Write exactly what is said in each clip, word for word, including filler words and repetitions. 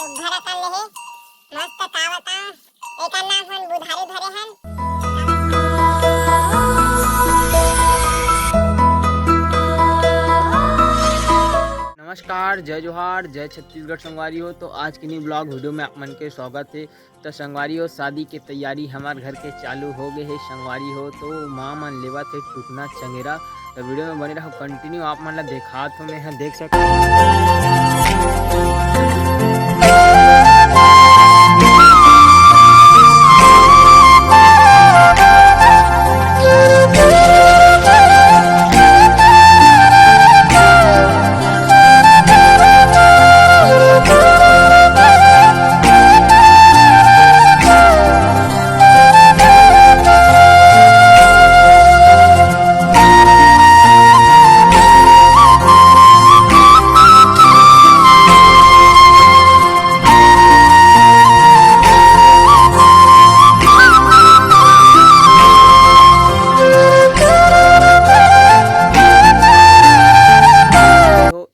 सुग्घर अकन ले हे, मस्त तावत आ। एकर नाम हन बुधारी धरे हन। नमस्कार, जय जोहार, जय छत्तीसगढ़ संगवारी हो। तो आज के न्यू ब्लॉग वीडियो में आप मन के स्वागत है। तो संगवारी हो, शादी के तैयारी हमार घर के चालू हो गए है संगवारी हो। तो माँ मन लेवत है टुकना चंगेरा। तो वीडियो में बने रहो, कंटिन्यू आप मन ला देखात हो, मैं ह देख सकत हो।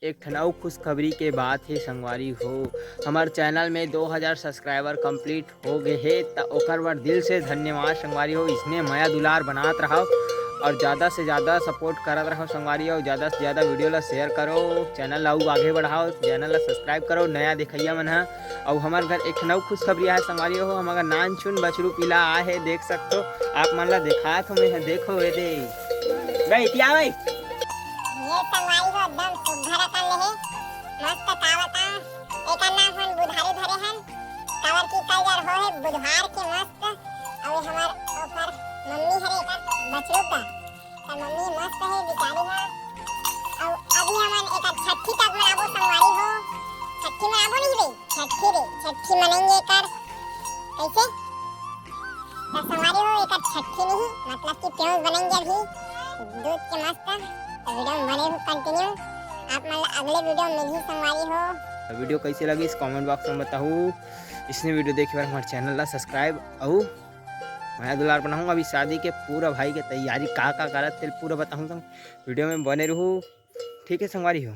एक ठन अउ खुशखबरी के बात हे संगवारी हो, हमार चैनल में दो हज़ार सब्सक्राइबर कंप्लीट हो गए हे, त ओकर बर दिल से धन्यवाद संगवारी हो। इसने मया दुलार बनात रहो और ज़्यादा से ज़्यादा सपोर्ट करत रहो संगवारी हो। ज़्यादा से ज़्यादा वीडियो ला शेयर करो, चैनल ला अउ आगे बढ़ाओ, चैनल ला सब्सक्राइब करो नया देखइया मन ह। अउ हमर घर एक ठन अउ खुशखबरी आए संगवारी हो, हमर घर नानचुन बछरू पिला आए हे, देख सकथो आप मन ला देखात हो मैं ह, देखो ए दे। भाई, इतिया भाई। ये संगवारी हो एकदम सुग्घर अकन ले हे, मस्त तावत आ। एकर नाम हन बुधारी धरे हन, काबर कि कल जर हो हे बुधवार के मस्त। अउ हमर ओकर मम्मी हरे एकर बछरू का, त मम्मी मस्त हे बिचारी हा। अउ अभी हमन एकर छट्ठी तक मनाबो संगवारी हो, छट्ठी मनाबो नहीं रे, छट्ठी रे, छट्ठी मनाएंगे एकर। कैसे? त संगवारी हो, एकर छट्ठी नहीं, मतलब कि प्योज बनेंगे अभी दूध के मस्त। तो वीडियो में बने रहो कंटिन्यू, आप मन ला अगले वीडियो में मिलही संगवारी हो। तो वीडियो कैसे लगिस कमेंट बॉक्स में बताहू। इसने वीडियो देखे बर हमारे चैनल ला सब्सक्राइब अउ मया दुलार बनाहूँ। अभी शादी के पूरा भाई के तैयारी का का करत तेल पूरा बताहूँ संग, वीडियो में बने रहू। ठीक है संगवारी हो।